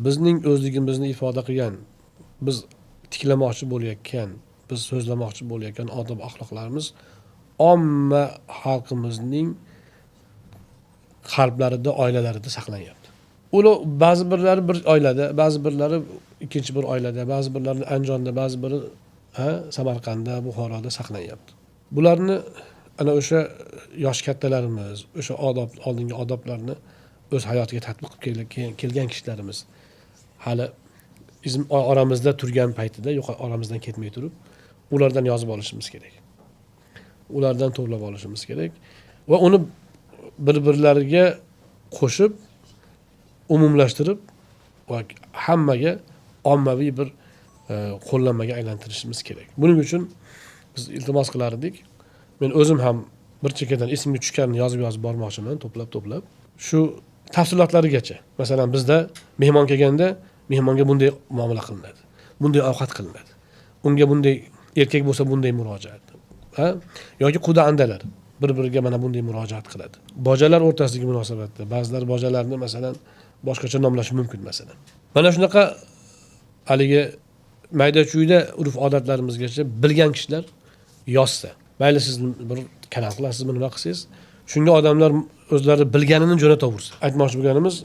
Bizning o'zligimizni ifoda qilgan, biz tiklamoqchi bo'layotgan, biz so'zlamoqchi bo'layotgan odob axloqlarimiz omma xalqimizning qalblarida, oilalarida saqlanyapti. Ular ba'zi birlari bir oilada, ba'zi birlari ikkinchi bir oilada, ba'zi birlari Andijonda, ba'zi biri Samarqandda, Buxoroda saqlanyapti. Bularni ana o'sha yosh kattalarimiz, o'sha odob, oldingi odoblarni o'z hayotiga tatbiq qilib kelgan kishilarimiz hali oramizda turgan paytida, yo'q, oramizdan ketmay turib, ulardan yozib olishimiz kerak. Ulardan to'plab olishimiz kerak va uni bir-birlariga qo'shib, umumlashtirib va hammaga ommaviy bir qo'llanmaga aylantirishimiz kerak. Buning uchun biz iltimos qilar edik. Men o'zim ham bir chekkadan esimga tushganini yozib-yozib bormoqchiman, to'plab-to'plab. Shu tafsilotlarigacha. Masalan, bizda mehmon kelganda mehmonga bunday muomala qilinadi. Bunday ovqat qilinadi. Unga bunday, erkak bo'lsa bunday murojaat. Ha? Yoki quda andalar bir-biriga mana bunday murojaat qiladi. Bojalar o'rtasidagi munosabatda ba'zilar bojalarni masalan boshqacha nomlashi mumkin masalan. Mana shunaqa haligi mayda-chuyda urf-odatlarimizgacha bilgan kishilar yozsa, mayli siz bir kanal qilasizmi, nima qilsangiz, shunga odamlar o'zlari bilganini jo'nataversa. Aytmoqchi bo'lganimiz,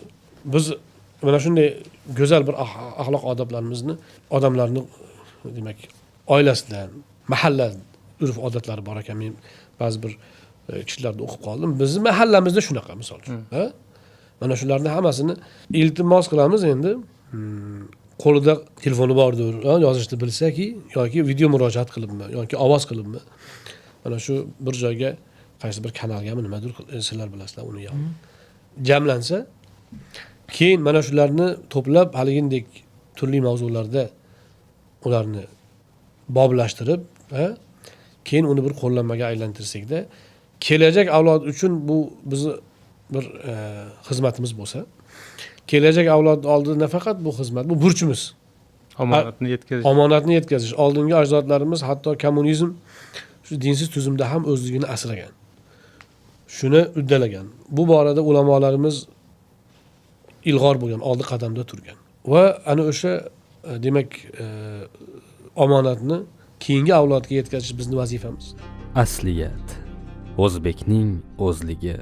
biz mana shunday go'zal bir axloq odoblarimizni odamlarni, demak, oilasidan, mahalla urf odatlari bor ekan. Men ba'zi bir kishilarni o'qib qoldim. Bizni mahallamizda shunaqa, misol uchun. Ha? Mana shularni hammasini iltimos qilamiz endi. Qo'lida telefoni bordir, yozishni bilsaki, yoki video murojaat qilibmi, yoki ovoz qilibmi, mana shu bir joyga, qaysi bir kanalgami, nimadir, sizlar bilasizlar uni ham. Jamlansa, keyin mana shularni to'plab haligindek turli mavzularda ularni boblashtirib, ha, keyin uni bir qo'llanmaga aylantirsakda, kelajak avlod uchun bu bizni bir xizmatimiz bo'lsa, kelajak avlod oldida nafaqat bu xizmat, bu burchimiz. Omonatni yetkazish. Omonatni yetkazish. Oldingi ajdodlarimiz hatto kommunizm, shu dinsiz tuzumda ham o'zligini asragan, shuni uddalagan. Bu borada ulamolarimiz ilg'or bo'lgan, oldi qadamda turgan va ana o'sha demak, omonatni keyingi avlodga yetkazish bizni vazifamiz. Asliyat. O'zbekning o'zligi.